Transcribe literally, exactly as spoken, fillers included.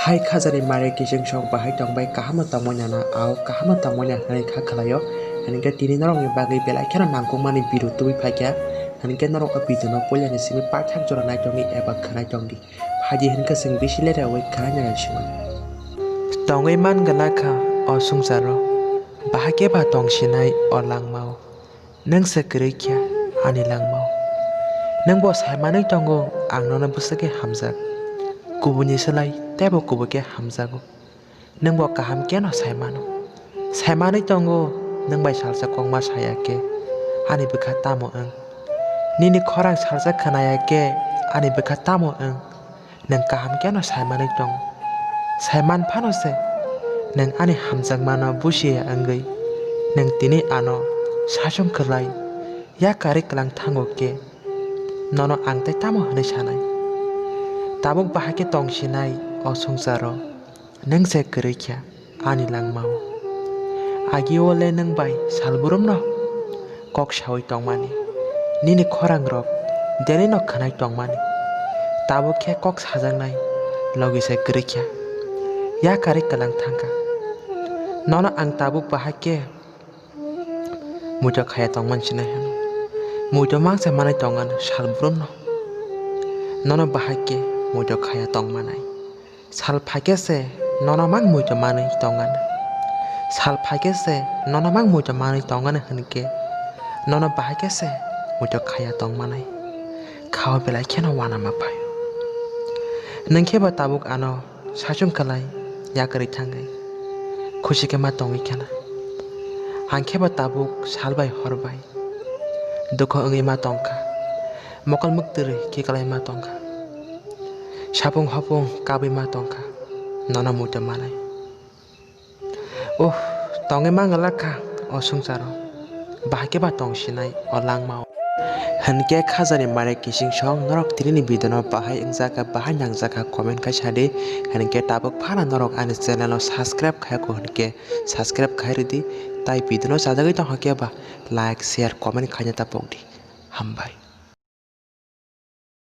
Hai khajani mare kiching song bahai tongbai kaham no tongmani na, ao kaham no tongmani na hinwi kha khwlaio. Hinkhe tini norokni bagwi belai kheno nangkukmani video tubui phaikha. Hinkhe norok o video no puilani simi paithak jora naitongdi eba khwnai tongdi. Phaidi hinkhe chwng bisi leraui khwnai nai sima. Tongwi man gana kha o swngcharo, bahai khe ba tongsinai o langmao. Nwng se kwrwi kha ani langmao. Nwng bo saimanwi tongo ang nono bwswk khe hamjak. Kubuni slai teibo kubui khe hamjago. Nwng bo kaham kheno saimano. Saimanwi tongo nwng bai salsa kokma saya khe ani bwkha tamo wng? Nini khorang salsa khwnaya khe ani bwkha tamo wng? Nwng kaham kheno saimanwi tongo. Saiman phano se nwng ani hamjakmano busiya wngwi nwng tini ano saichung khwlai yakarwi kwlang thango khe nono ang tei tamo hwnwi sanai? Tabuk bahai khe tongsinai o swngcharo nwng se kwrwi kha ani langmao. Agi o le nwng bai salbrumno kok saui tongmani, nini khorangrok derino khwnai tongmani. Tabuk khe kok sajaknai logi se kwrwi kha, yakarwi kwlang thangkha. Nono ang tabuk bahai khe muitu khaya tongmani sinai hwno. Muitu mangsa manwi tongano salbrumno. Nono bahai khe muitu khaya tongmanai. Sal phaikhe se nono mang muitu manwi tongano. Sal phaikhe se nono mang muitu manwi tongano hinkhe nono bahai khe se muitu khaya tongmanai. Khao belai kheno uanama phaio. Nwng khe ba tabuk ano saichung khwlai yakarwi thangwi khusi khe ma tongwi khana. Ang khe ba tabuk sal bai hor bai dukho wngwi ma tongkha, mokol mwktwrwi khiklai ma tongkha, sapung hopung kabwi ma tongkha, nono muitu manai. Uh, tongwi manglak kha o swngcharo, bahai khe ba tongsinai o langmao. Hinkhe khajani mare kiching song norok tinini video no bahai wngjak kha, bahai nangjak kha comment khai sadi. Hinkhe tabuk phano norok ani channel no subscribe khayako hinkhe subscribe khai rwdi, tai video no chajagwi tongkha khe ba like, share, comment khaina ta pokdi. Hambai.